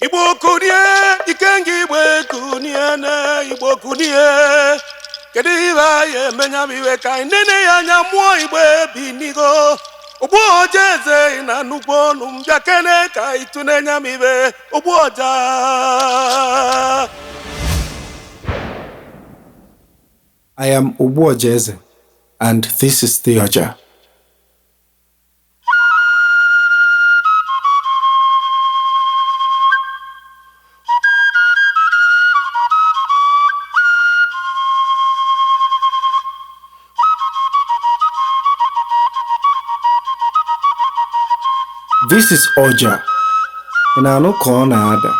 Igbo kunie, ikenga Igbo ekunie na Igbo kunie. Kedu ibe anyị emenya m iwe ka anyị nene ya anya mmụọ Igbo ebinigo. Ogbu ọja eze na nnukwu ọnụ m bịa kene ka ịtụ n'enya m ibe ogbu ọja. I am Ogbu Ọja Eze, and this is the Ọja. This is Ọja. Ị na-anụ ka ọ na-ada?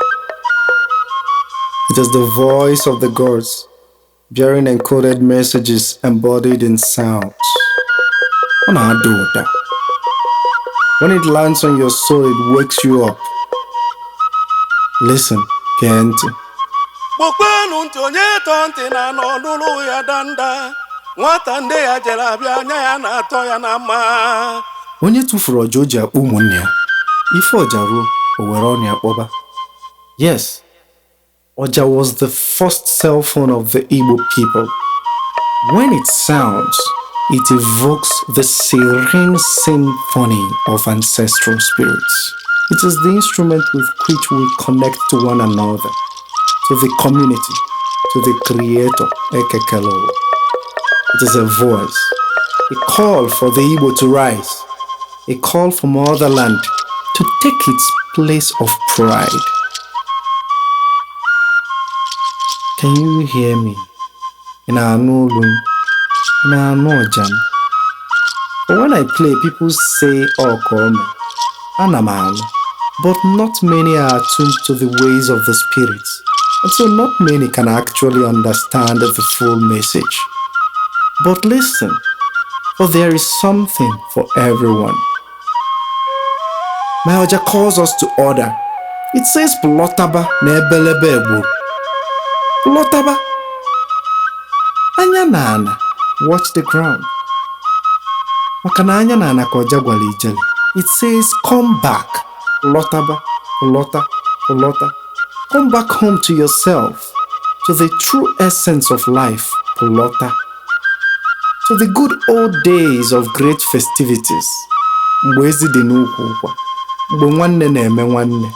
It is the voice of the gods, bearing encoded messages embodied in sounds. Ọ na-ada ụda. When it lands on your soul, it wakes you up. Listen, gee ntị. Kpokpenu ntị onye tọ ntị na anọ n'ụlọ ya danda. Nwata nde ya jere abịa anya ya na-atọ ya na mma. Onye tụfuru ọja o ji akpọ ụmụnne ya, ife ọja ruo, o were ọnụ ya kpọba. Yes, Ọja was the first cell phone of the Igbo people. When it sounds, it evokes the serene symphony of ancestral spirits. It is the instrument with which we connect to one another, to the community, to the creator, Ekekelo. It is a voice, a call for the Igbo to rise, a call for motherland to take its place of pride. Can you hear me? Ị na-anụ olu m? Ị na-anụ ọja m? But when I play, people say, "Oh, ka o mee." Ana m anụ. But not many are attuned to the ways of the spirits, and so not many can actually understand the full message. But listen, for there is something for everyone. My Ọja calls us to order. It says Lọtaba na ebelebe egburu. Lọtaba. Anya na ana, watch the ground. Maka na anya na ana ka ọja gwara ijele. It says come back. Lọtaba, lọta, lọta. Come back home to yourself, to the true essence of life, lọta. To the good old days of great festivities. Mgbe ezi dị n'ukwu ụkwa, mgbe nwanne na-eme nwanne,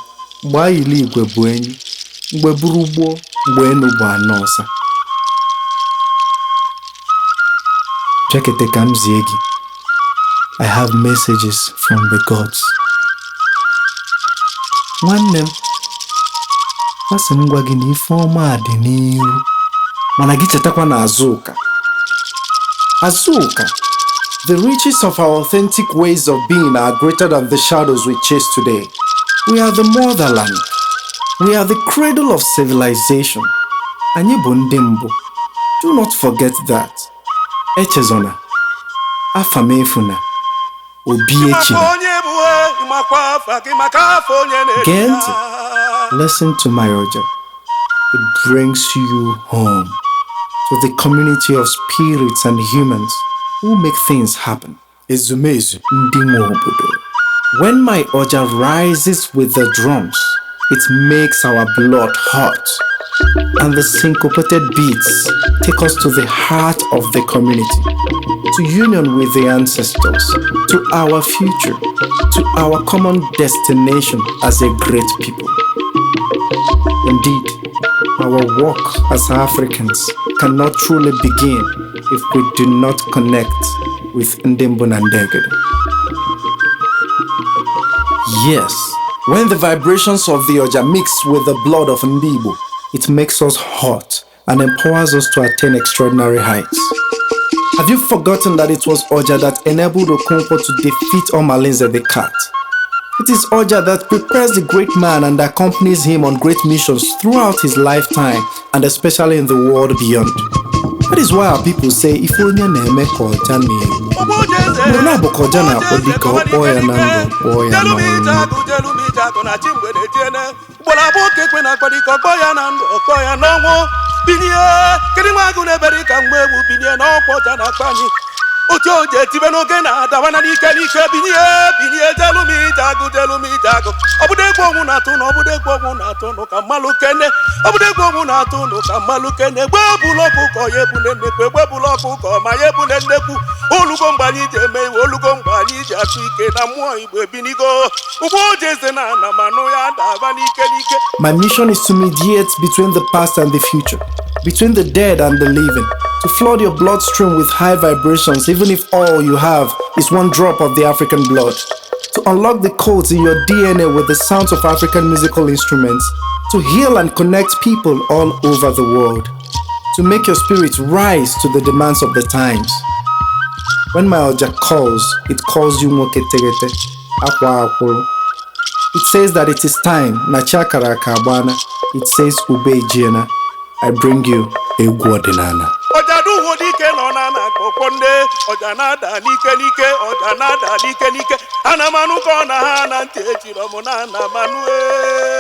mgbe ayịlị igwe bụ enyi, mgbe buru gboo, mgbe enu bụ anọ ọsa. Bịakete ka m zie gị. I have messages from the gods. Nwanne m, asị m gwa gị na ife ọma dị n'iru, mana gị chetakwa na Azụka. Azụka, the riches of our authentic ways of being are greater than the shadows we chase today. We are the motherland. We are the cradle of civilization. Anyị bụ ndị mbụ. Do not forget that. Echezona, afa m efuna, obi Ịmakwa echina. Onye bụ ịmakwa afa gị maka afọ onye na-eri Gee ya. ntị. Listen to my Ọja. It brings you home to the community of spirits and humans who make things happen. Ezumezu ndị nwe obodo. When my Ọja rises with the drums, it makes our blood hot. And the syncopated beats take us to the heart of the community, to union with the ancestors, to our future, to our common destination as a great people. Indeed, our work as Africans cannot truly begin if we do not connect with Ndị mbụ na ndị egede. Yes, when the vibrations of the Ọja mix with the blood of Ndị Igbo, it makes us hot and empowers us to attain extraordinary heights. Have you forgotten that it was Ọja that enabled Okonkwo to defeat Omalinze the cat? It is Ọja that prepares the great man and accompanies him on great missions throughout his lifetime and especially in the world beyond. That is why our people say ife onye na-eme ka ọja na-egbu. Ogbu ọja eze. Mgbe na-abụ ka ọja na-akpọ dike ọ kpọọ ya na ndụ kpọọ ya Jelu m ije n'ọnwụ. agụ, jelu m ije agụ na chi mgbede jiene. Ugboro abụọ ka ekwe na akpadike ọkpọ ya na ndụ ọkpọ ya n'ọnwụ. Binie, kedu nwa agụ na-ebere ka mgbe egwu binie n'ọkwa ọja na-akpa anyị. Otu oje etibe n'oge na-adawana n'ike n'ike. Binye binye, jelu m ije agụ, jelu m ije agụ. Ọbụdo egwu ọnwụ na-atụ na ọbụdo egwu ọnwụ na-atụ nụ ka mmalụ kene. Ọbụdo egwu ọnwụ na-atụ nụ ka mmalụ kene. Egbe ebula ọkụkọ ya ebune nnekwu, egbe ebula ọkụkọ ma ya ebune nnekwu. Olugo mgbe anyị ji eme iwe, olugo mgbe anyị ji atụ ike na mmụọ Igbo ebinigo. Ugbo oje eze na ana manụ ya daba n'ike n'ike. My mission is to mediate between the past and the future, between the dead and the living, to flood your bloodstream with high vibrations, even if all you have is one drop of the African blood, to unlock the codes in your DNA with the sounds of African musical instruments, to heal and connect people all over the world, to make your spirit rise to the demands of the times. When my Oja calls, it calls you nwoke tegete, akwa akwụrụ. It says that it is time, na chi akara aka agbana. It says ube ejiena. I bring you egwu ọdịnala. Ọja duwo dike nọ na na-akpọkpọ nne ọja na-ada n'ike n'ike, ọja na-ada n'ike n'ike. Ana m anụ ka ọ na ha na ntị echiri ọmụ na ana m anụ ee.